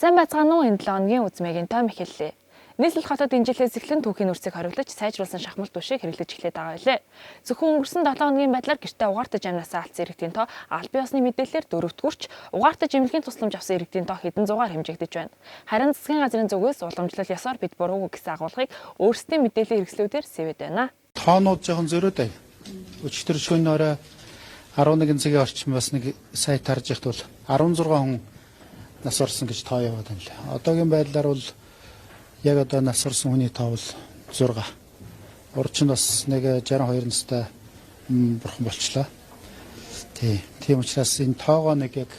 Сайн байцгаана уу, энэ 7 хоногийн үзмэгийн тойм эхэллээ. Нийслэл хотод энэ жилээс эхлэн түүхийн нүрсийг хориглож сайжруулсан шахмал түвшийг хэрэглэж эхлээд байгаа билээ. Зөвхөн өнгөрсөн 7 хоногийн байдлаар гэртээ угаартаж амнасаа алдсан иргэдийн тоо албан ёсны мэдээллээр дөрөвдүгүрч, угаартаж эмнэлгийн тусламж авсан иргэдийн тоо хэдэн зуугаар хэмжигдэж байна. Харин засгийн газрын зүгээс уламжлал ёсоор бид буруугүй гэсэн агуулгыг өөрсдийн мэдээллийн хэрэгслүүдээр сэвэд байна. Тоонууд жоохон зөрөөд байв. Өчигдөр шөнө орой 11 цагийн орчим бас нэг сайт харж яхад бол 16 хүн нас орсон гэж тоо яваад байна лээ. Одоогийн байдлаар бол яг одоо нас орсон хүний тоо бол 6. Урд нь бас нэг 62 настай бурхан болчлоо. Тий. Тийм учраас энэ тоогоо нэг яг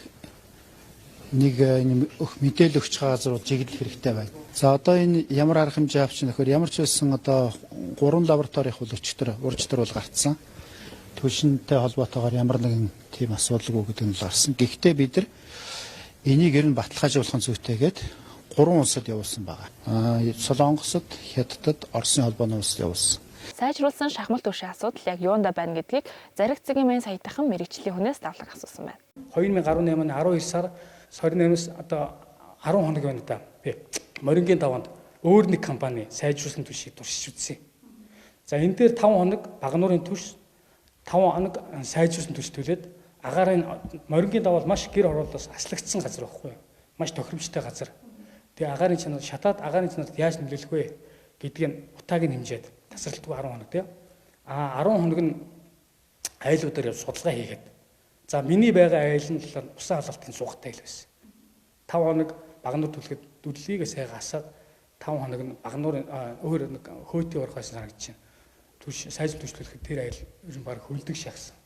нэг энэ мэдээлэл өгч байгаа газар бол чиглэл хэрэгтэй байна. За, одоо энэ ямар арга хэмжээ авч нөхөр ямар ч байсан одоо 3 лабораторийн бол өчигдөр уржтар бол гарцсан. Түлшинтэй холбоотойгоор ямар нэгэн тийм асуудалгүй гэдэг нь л гарсан. Гэхдээ бид нар энийг ер нь баталгаажуулах зүйтэйгээд 3 улсад явуулсан байгаа. Солонгосод, Хятадд, Оросын холбооны улсад явуулсан. Сайжруулсан шахмал түвшийн асуудал яг юунда байна гэдгийг Зариг цэгийн мэн саятайхан мэрэгжлийн хүнээс давлаг асуусан байна. 2018 оны 12 сар 28-аас одоо 10 хоног байна да. Би Морингийн даваанд өөр нэг компани сайжруулсан түвшийг туршиж үзсэн. За, энэ дээр 5 хоног Багануурын түвш, 5 хоног сайжруулсан түвш төлөөд агаарын Морингийн даваал маш гэр хорооллоос аслагдсан газар байхгүй юу? Маш тохиромжтой газар. Тэгээ агаарын чанар шатаад агаарын чанарт яаж нөлөөлөх вэ гэдгийг утааг нь хэмжээд тасралтгүй 10 хоног, тий. А 10 хоног нь айлуудаар явж судалгаа хийгээд. За, миний байгаа айл нь болохоор усан халаалтын суугатай айл байсан. 5 хоног Багануур түлхэд дүдлийг сайхан асаад, 5 хоног нь Багануур өөр нэг хөөтийн ургаас санагдаж байна. Түш сайжр түш түлхэд тэр айл ер нь баг хөлдөг шахсан.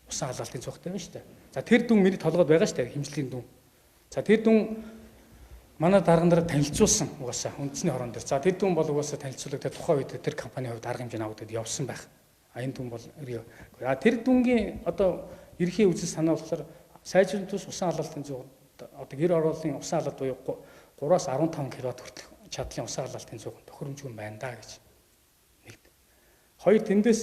Усан халаалтын цугтай байна шүү дээ. За, тэр дүн миний толгойд байгаа шүү дээ, хэмжлэгийн дүн. За, тэр дүн манай дарга нараа танилцуулсан угаасаа үндэсний хорон дээр. За, тэр дүн бол угаасаа танилцуулагдаад тухайн үед тэр компанийн хувьд арга хэмжээ авагдаад явсан байх. А энэ дүн бол а тэр дүнгийн одоо ерхий үзэл санаа болохоор сайжрын тус усан халаалтын зуг одоо гэр орооллын усан халаалт буюу 3-аас 15 кВт хүртэлх чадлын усан халаалтын зуг тохиромжгүй байна да гэж нэгд. Хоёр, тэндээс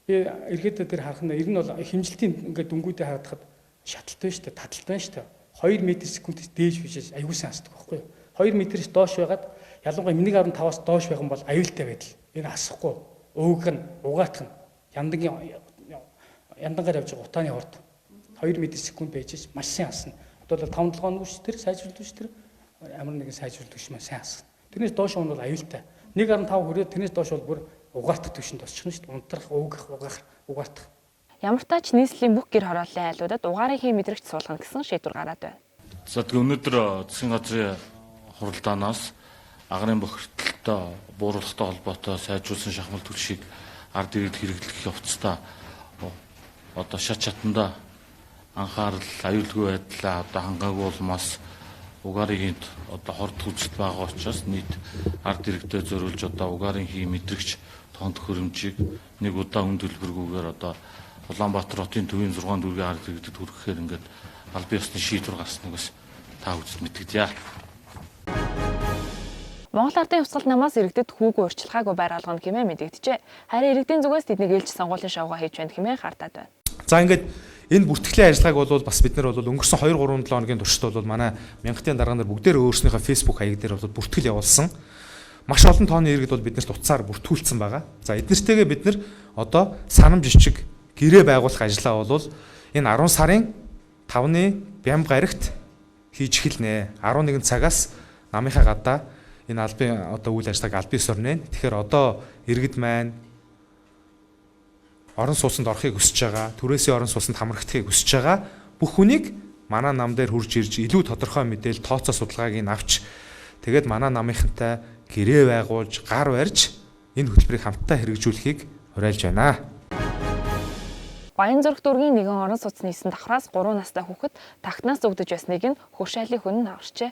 би эргээд тэр харах нь ер нь бол хэмжилтийн ингээд дүнгуудыг харахад шаталтай шүү дээ, таталтай шүү дээ. 2 м/секундээс дээш бишээс аюул сан асдаг байхгүй юу? 2 м-ээс доош байгаад, ялангуяа 1.5-аас доош байх юм бол аюултай байдал. Энэ асахгүй, өвөг нь, угаатах нь, яндангийн яндангаар явж байгаа утааны хурд 2 м/секунд байж маш сайн асна. Одоо бол 5 7 хоног ш тэр сайжруулалт ш тэр ямар нэгэн сайжруулалт түвш маань сайн асна. Тэрнээс доош нь бол аюултай. 1.5 хүрээд тэрнээс доош бол бүр угаартах түвшинд босчихно шүү дээ. Унтрах, өвгөх, угаах, угаартах. Ямар ч нийслэлийн бүх гэр хорооллын айлуудад угаарын мэдрэгч суулгана гэсэн шийдвэр гараад байна. За, тэгээ өнөөдөр засгийн газрын хуралдаанаас агарын бохирдолтой бууруулахтай холбоотой сайжруулсан шахмал түлшийг ард иргэд хэрэглэх явцдаа одоо шат шатанда анхаарал, аюулгүй байдлаа одоо хангаагүй улмаас угаарын хийнд одоо хорд хүчит байгаа учраас нийт ард иргэдэд зориулж одоо угаарын хий мэдрэгч тоон төхөөрөмжийг нэг удаа үн төлбөргүйгээр одоо Улаанбаатар хотын төвийн 6 дүүргийн ард иргэдэд хүргэхээр ингээд албан ёсны шийдвэр гарсныг бас та бүхэнд мэдэгдье. Монгол Ардын хувьсгал намаас иргэдэд хүүгүй урьдчилгаагүй байр олгоно хэмээн мэдэгджээ. Харин иргэдийн зүгээс тэднийг ээлж сонгуулийн шоугаа хийж байна хэмээн хардаад байна. За, ингээд энэ бүртгэлийн ажиллагааг бол бас бид нар бол өнгөрсөн 2 3 7 хоногийн туршид бол манай мянгатын дарга нар бүгдээр өөрснийхөө Facebook хаяг дээр бол бүртгэл явуулсан. Маш олон тооны иргэд бол биднэрт утсаар бүртгүүлсэн байгаа. За, эднэртэйгээ бид нар одоо санамж бичиг гэрээ байгуулах ажлаа бол энэ 10 сарын 5-ны бямб гарагт хийж эхэлнэ. 11 цагаас намынхаа гадаа энэ албан одоо үйл ажиллагааг албан ёсоор нэ. Тэгэхээр одоо иргэд маань орон сууцнд орохыг хүсэж байгаа, түрээсийн орон сууцнд хамрагдахыг хүсэж байгаа бүх хүнийг манай нам дээр хурж ирж илүү тодорхой мэдээлэл, тооцоо судалгааг нь авч, тэгээд манай намынхантай гэрээ байгуулж, гар барьж энэ хөтөлбөрийг хамтдаа хэрэгжүүлэхийг уриалж байна. Баянзүрх дүүргийн нэгэн орон сууцны 9 давхраас 3 настай хүүхэд тагтнаас зүгдэж байсныг нь хөршайлын хүн нь аварчээ.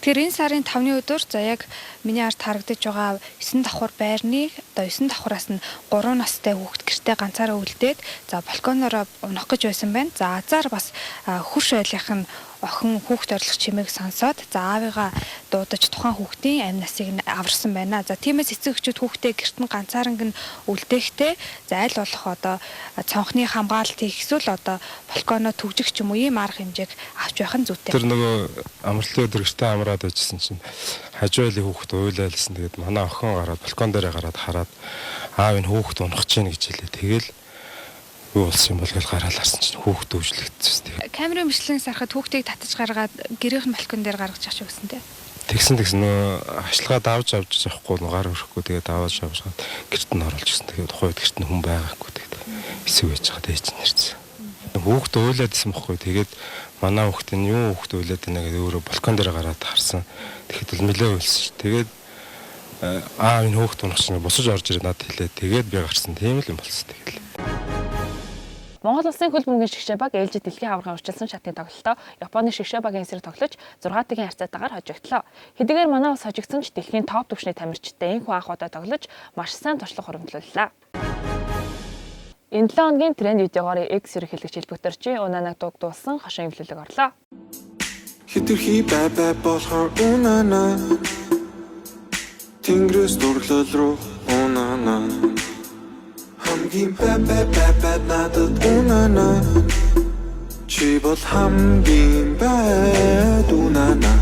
Тэгэхээр энэ сарын 5-ны өдөр, за, яг миний ард харагдаж байгаа 9 давхар байрны одоо 9 давхараас нь 3 настай хүүхэд гэртээ ганцаараа үлдээд, за, балконороо унах гэж байсан байна. За, азар бас хөрш айлынх нь охин хүүхд орлох чимээг сонсоод за аавыгаа дуудаж тухайн хүүхдийн амь насыг нь аварсан байна. За тиймээс эцэг эхчүүд хүүхдээ гэрт нь ганцааранг нь үлдээхдээ за аль болох одоо цонхны хамгаалалт хийх эсвэл одоо балконоо түгжих ч юм уу ийм арга хэмжээг авч байх нь зүйтэй. Тэр нөгөө амралтын өдөр гэртээ амраад байжсэн чинь хажуу айлын хүүхд уйлайлсан. Тэгээд манай охин гараад балкон дээрээ гараад хараад аав энэ хүүхд унах чинь гэж хэлээ. Тэгэл юу болсон юм бол гэж гараал харсан чинь хүүхд өвжлөгдсөн. Камерын бичлэгээс харахад хүүхдийг татаж гаргаад гэрийнх нь балкон дээр гаргаж авч өгсөн те. Тэгсэн нөгөө хашлага давж авч явахгүй нөгөө гар өрөхгүй тэгээд аваад шавшаад гэрт нь оруулж гисэн. Тэгээд тухайн үед гэрт нь хүн байгаагүй тэгээд хэсэг байж байгаа ээж нь ирсэн. Хүүхд уйлаад исэн бохгүй. Тэгээд манай хүүхд нь юу хүүхд уйлаад байна гэдэг өөрөө балкон дээр гараад харсан. Тэгэхэд бол нэлээ уйлсан ш. Тэгээд аа энэ хүүхд унах чинь босож орж ирээд надад хэлээ. Тэгээд би гарсан. Тийм л юм болсон. Тэгэл. Монгол Улсын хөл бөмбөгийн шигшээ баг ээлжид дэлхийн аваргын урьдчилсан шатны тоглолтоо Японы шигшээ багийн эсрэг тоглож 6-1 харьцаатайгаар хожигдлоо. Хэдийгээр манай улс хожигдсон ч дэлхийн топ түвшний тамирчидтай энэхүү анх удаа тоглож маш сайн туршлага хуримтлууллаа. Энэ 7 хоногийн тренд видеогоор X ерөнхийлөгч хэлбэгтэрчийн Унанаг дууг дуулсан хошин эвлэлэг орлоо. Хитрхи бай бай болохоор унана Тэнгэрээс дурлал руу унана Хамгийн бай бай бай бай надад унана Чи бол хамгийн байд унана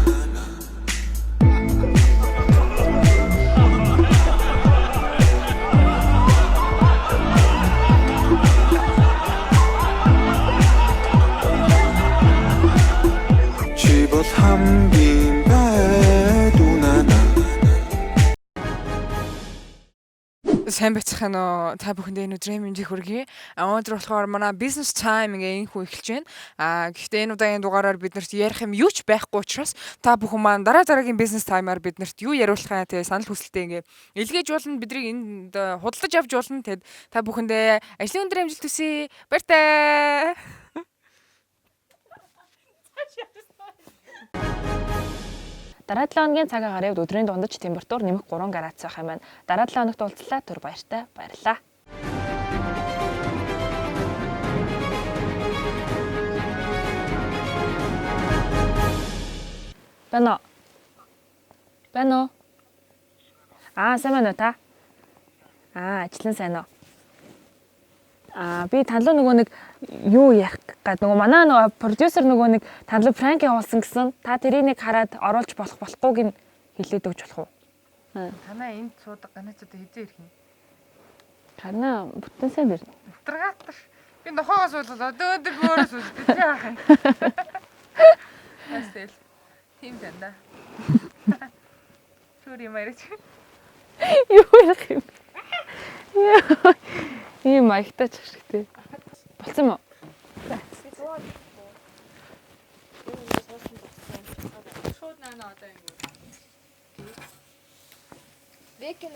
Чи бол хамгийн байд унана Сайн байцгаана уу? Та бүхэндээ энэ өдрийн мэндийг хүргэе. Өнөөдөр болохоор манай business time ингээ энэхүү эхэлж байна. Гэхдээ энэ удаагийн дугаараар бид нарт ярих юм юу ч байхгүй учраас та бүхэн маань дараа дараагийн business time-аар бид нарт юу яриулах юм те санал хүсэлтээ ингээ илгээж болно. Бидрийг энд худалдаж авч болно. Тэгэд та бүхэндээ ажлын өндөр амжилт хүсье. Баяртай. Дараа 7 хоногийн цаг агаарын хувьд өдрийн дундаж температур нэмэх 3 градус байх юм байна. Дараа 7 хоногт уулзлаа. Түр баяртай. Баярлалаа. Байна уу? Байна уу? Аа, сайн байна уу та? Аа, ажлын сайн уу? Аа, би танлуу нөгөө нэг юу ярих гээд нөгөө манай нөгөө продюсер нөгөө нэг танлуу пранк явуулсан гэсэн. Та тэрийг нэг хараад оруулж болох болохгүйг нь хэлээд өгч болох уу? Танаа энд суудаг ганацуудаа хэзээ ирэх юм? Танаа бүтэн сайн ирнэ. Утргаатар. Би нохоогоо суулгаад одоо өдөр би өөрөө суулж би яах юм. Асэл. Тийм дандаа. Шүр юм яриач. Юу ярих юм? Ийм маягтай ч хэрэгтэй. Болцсон юм уу? Шууд наа одоо ингэ. Бэкэн